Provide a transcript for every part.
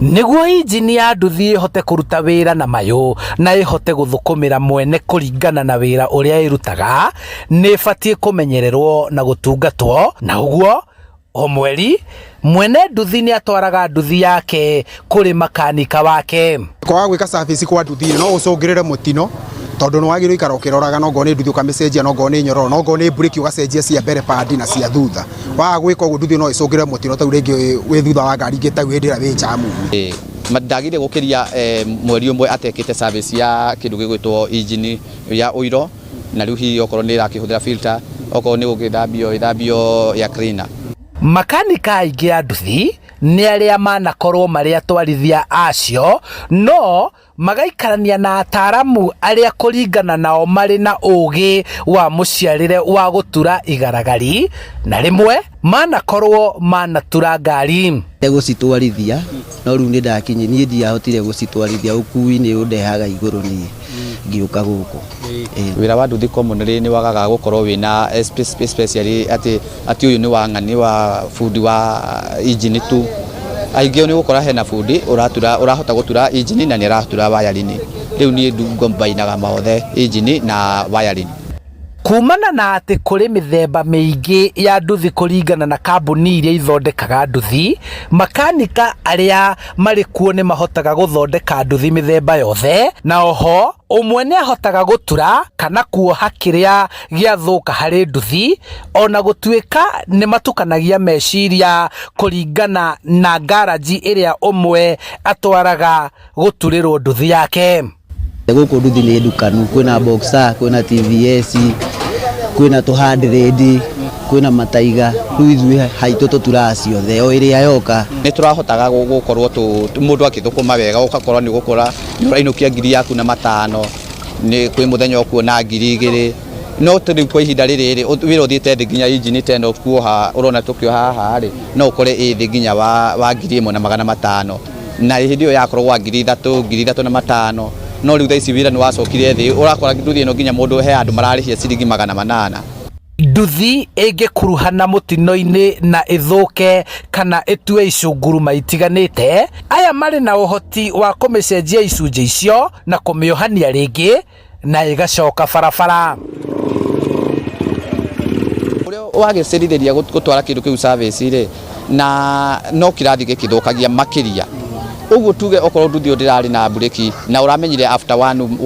Nĩguo injini ya nduthi ĩhote kũruta wĩra na mayũ na ĩhote gũthũkũmĩra mwene kũringana na wĩra ũrĩa ĩrutaga, nĩ ĩbatiĩ kũmenyererwo na gũtungatwo, na ũguo o mweri mwene nduthi nĩ atwaraga nduthi yake kũrĩ makanika wake. Kwaga gwĩka service kwa nduthi no ũcũngĩrĩre mũtino tondũ nĩ wagĩrĩirwo ikara ũkĩroraga no ngorwo nĩ nduthi ũkamĩcenjia no ngorwo nĩ nyororo no ngorwo nĩ breki ũgacenjia cia mbere padi na cia thutha. Waga gwĩka ũguo nduthi no ĩcũngĩrĩre mũtino ta rĩu rĩngĩ wĩ thutha wa ngari ingĩ ta rĩu hĩndĩ ĩrĩa wĩ njamu-inĩ. Ndagire gũkĩria mweri ũmwe atekĩte service ya kĩndũ gĩgwĩtwo engine ya ũiro na rĩu hihi okorwo nĩ ĩrakĩhũthĩra filter okorwo nĩ gũgĩthambio ĩthambio ya cleaner. Makanika aingĩ a nduthi nĩ arĩa manakorwo marĩ atwarithia acio no magaikarania na ataaramu arĩa kũringana nao marĩ na ũũgĩ wa mũciarĩre wa gũtura igaragari na rĩmwe manakorwo manatura ngari. Gũcitwarithia no rĩu nĩ ndakinyi niĩ ndiahotire gũcitwarithia ũkui nĩ ũndehaga igũrũ niĩ ngĩũka gũkũ. Wĩra wa nduthi commonly nĩ wagaga gũkorwo wĩna especially atĩ atĩ ũyũ nĩ wa ng'ani wa bundi wa engine tu. Aingĩ nĩ ũgũkora hena bundi ũratura ũrahota gũtura engine na nĩ aratura wiring. Rĩu niĩ ngombainaga mothe engine na wiring. Kumana na atĩ kũrĩ mĩthemba mĩingĩ ya nduthi kũringana na kambuni iria ithondekaga nduthi, makanika arĩa marĩ kuo nĩ mahotaga gũthondeka nduthi mĩthemba yothe, na oho ũmwe nĩ ahotaga gũtura kana kuoha kĩrĩa gĩathũka harĩ nduthi, ona gũtuĩka nĩ matukanagia meciria kũringana na ngaranji ĩrĩa ũmwe atwaraga gũturĩrwo nduthi yake. Gũkũ nduthi nĩ ndukanu, kwĩna Boxer, kwĩna TVS, kwĩna tũ hundred, kwĩna mataiga, rĩu ithuĩ haitũ tũturaga ciothe o ĩrĩa yoka. Nĩ tũrahotaga gũkorwo mũndũ akĩthũkũma wega ũgakorwo nĩ ũgũkora nĩ ũrainũkia ngiri yaku na matano, nĩ kwĩ mũthenya ũkuona 2000 no rĩu kwa ihinda rĩrĩ rĩ wĩra ũthiĩte thĩ nginya injini ta ĩno kuoha ũrona tũkĩoha haha rĩ no ũkore ĩ thĩ nginya wa 1500 na hĩndĩ ĩyo yakoragwo wa 3000, 3500 no rĩu thaa ici wĩra nĩ wacokire thĩ ũrakora nduthi ĩno nginya mũndũ he andũ mararĩhia ciringi 800. Nduthi ĩngĩkuruhana mũtino-inĩ na ĩthũke kana ĩtue icunguruma itiganĩte, aya marĩ na ũhoti wa kũmĩcenjia icunjĩ icio na kũmĩohania rĩngĩ na ĩgacoka barabara. Ũrĩa wagĩcirithĩria gũtwara kĩndũ kĩu service rĩ na no kĩrathiĩ gĩkĩthũkagia makĩria ũguo tuge okorwo nduthi ĩyo ndĩrarĩ na mburĩki na ũramenyire after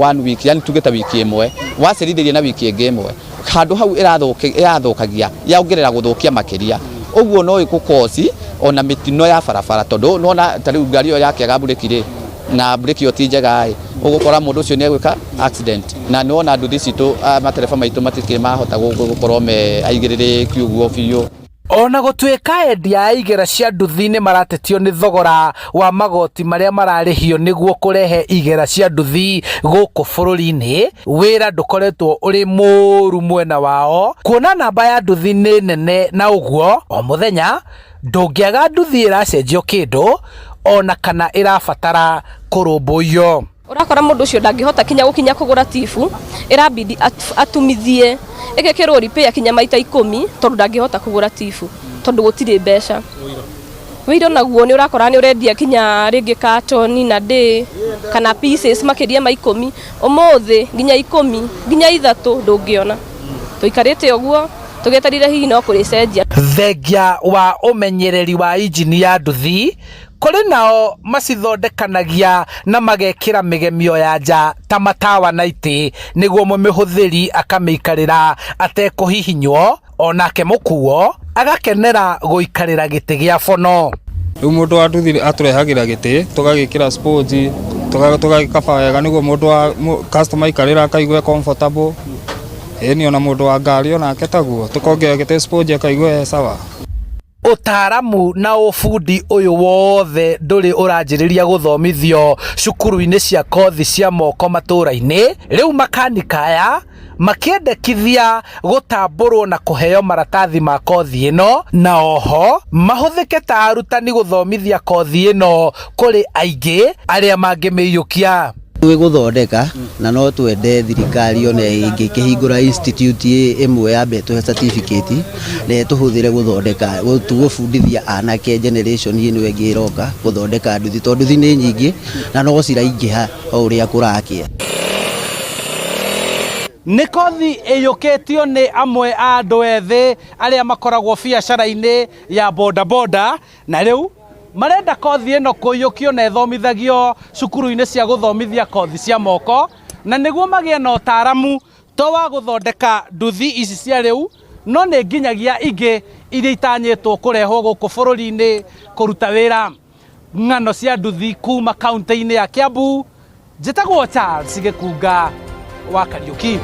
one week, yani tuge ta wiki ĩmwe wacerithĩria na wiki ĩngĩ ĩmwe handũ hau ĩrathũkagia yaongerera gũthũkia makĩria ũguo no ĩgũkosi ona mĩtino ya barabara tondũ nĩwona ta rĩu ngari ĩyo yakĩaga mburĩki rĩ na mburĩki ĩyo ti njega ĩ ũgũkora mũndũ ũcio nĩ egwĩka accident na nĩwona nduthi citũ matereba maitũ matikĩrĩ mahota gũkorwo me aigĩrĩrĩki ũguo biũ. Ona gũtuĩka endia a igera cia nduthi nĩ maratetio nĩ thogora wa magoti marĩa mararĩhio nĩguo kũrehe igera cia nduthi gũkũ bũrũri-inĩ, wĩra ndũkoretwo ũrĩ mũru mwena wao kuona namba ya nduthi nĩ nene na ũguo o mũthenya ndũngĩaga nduthi ĩracenjio kĩndũ ona kana ĩrabatara kũrũmbũiyo. Ũrakora mũndũ ũcio ndangĩhota kinya gũkinya kũgũra tibu ĩrabidi atumithie ĩgekĩrwo repair kinya maita 10 tondũ ndangĩhota kũgũra tibu tondũ gũtirĩ mbeca. Wĩira naguo nĩ ũrakora nĩ ũrendia kinya rĩngĩ katoni na ndĩ kana pieces makĩria ma 10 ũmũthĩ nginya 10 nginya 3 ndũngĩona. Tũikarĩte ũguo tũgĩeterire hihi no kũrĩcenjia. Thengia wa ũmenyereri wa injini ya nduthi kũrĩ nao macithondekanagia na magekĩra mĩgemio ya nja ta matawa na itĩ nĩguo mũmĩhũthĩri akamĩikarĩra atekũhihinywo onake mũkuo agakenera gũikarĩra gĩtĩ gĩa bono. Rĩu mũndũ wa nduthi atũrehagĩra gĩtĩ tũgagĩkĩra sponge tũgagĩkaba wega nĩguo mũndũ wa customer aikarĩra akaigua comfortable. Ĩni ona mũndũ wa ngari onake taguo tũkongerera gĩtĩ sponge akaigua e sawa. Ũtaaramu na ũbundi ũyũ wothe ndũrĩ ũranjĩrĩria gũthomithio cukuru-inĩ cia kothi cia moko matũra-inĩ. Rĩu makanika aya makĩendekithia gũtambũrwo na kũheo maratathi ma kothi ĩno na oho mahũthĩke ta arutani gũthomithia kothi ĩno kũrĩ aingĩ arĩa mangĩmĩiyũkia. Twĩ gũthondeka na no twende thirikari ona ĩngĩkĩhingũra institute ĩmwe yambe ĩtũhe certificate na ĩtũhũthĩre gũthondeka gũbundithia anake generation ĩno ĩngĩ ĩroka gũthondeka nduthi tondũ nduthi nĩ nyingĩ na no ciraingĩha o ũrĩa kũrakĩa. Nĩ kothi ĩiyũkĩtio nĩ amwe a andũ ethĩ arĩa makoragwo biacara-inĩ ya bodaboda na rĩu marenda kothi ĩno kũiyũkio na ĩthomithagio cukuru-inĩ cia gũthomithia kothi cia moko na nĩguo magĩe na ũtaaramu to wa gũthondeka nduthi ici cia rĩu no nĩ nginyagia ingĩ iria itanyĩtwo kũrehwo gũkũ bũrũri-inĩ kũruta wĩra. Ng'ano cia nduthi kuma kaunti-inĩ ya Kiambu, njĩtagwo Charles Gĩkunga wa Kariuki.